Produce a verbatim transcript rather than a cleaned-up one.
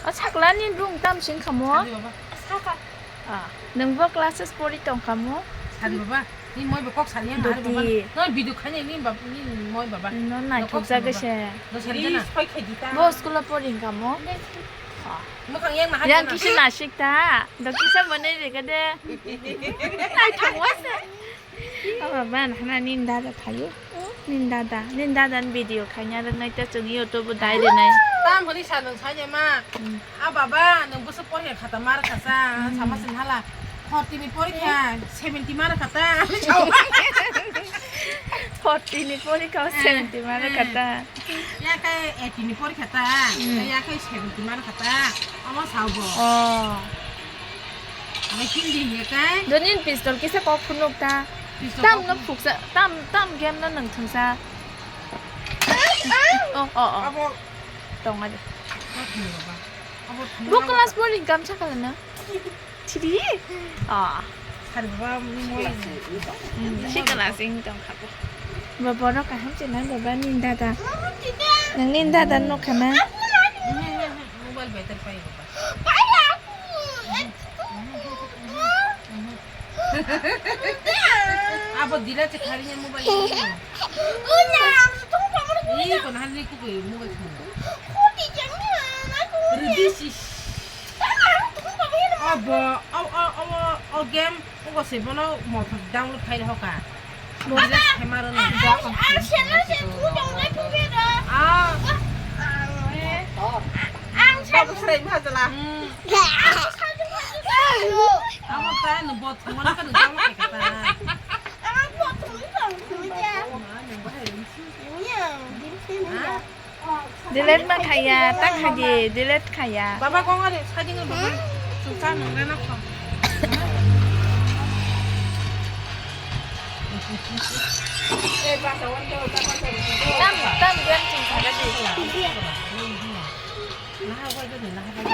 O sakla ni room tam sing khamo? Sadi baba. Ah, nwng bo classes pori tong khamo? Sadi baba, ni moi bo kok sani ang hari baba. Dodi. No video khani ni bab, ni moi baba. No nai thok jaga se. No sadi na. Bo school pori khamo? Ah. Mukhang yang na hari. Yang kisi nasik ta. Do kisa mane rega de. Nai thok wasa. Aba ban hana nin dada khayu. Nin dada, nin dada ni video khanya rwnai ta chwng YouTube dai rwnai. Tam hwnwi sa nwng sai ma. Hmm. A baba nwng bwswk porikha khata mar khasa, hmm, sama sin hala. Forty ni porikha, seventy mar khata. Forty ni porikha, seventy mar khata. Ya kai eighty ni porikha ta, hmm, ya kai seventy mar khata. Omo sao bo. Oh. Nai hindi hiya kai? Donin pistol kisa kok phunuk ta. Pistol tam kok no phun- phuksa, tam, tam game no nang thungsa. Oh, oh, oh. Abo. Tong aja. Abo thung baba. Abo thung baba. Bo class four income sa kala na? Three? Ah. Hari baba, moi. Hmm, si class income khabo. Baba no kaham chinai baba nin dada. Nang nin dada no khana. Mobile better pai baba. Abo dila che khari ni mobile ni. Ih, kono hari ni kukui mobile thang. Ridi sis. Abo, o, o, o, o game, o se bono mo download khai hoka. Mo dila che khari maro na. Ah. Ang seno se tu dong dai tu be da. Ah. Ang seno se tu dong dai tu be da. Amo ta no bot thangmani ka no jama khe kata. Amo bot thangmani ka no jama. Ma no bahai rinsi. Iya, rinsi. Ha? Delete ma khaya, ta khaji, delete khaya. Baba kong ari, sajing baba. Suka nang rena kong. Tam, tam, tam, tam, tam.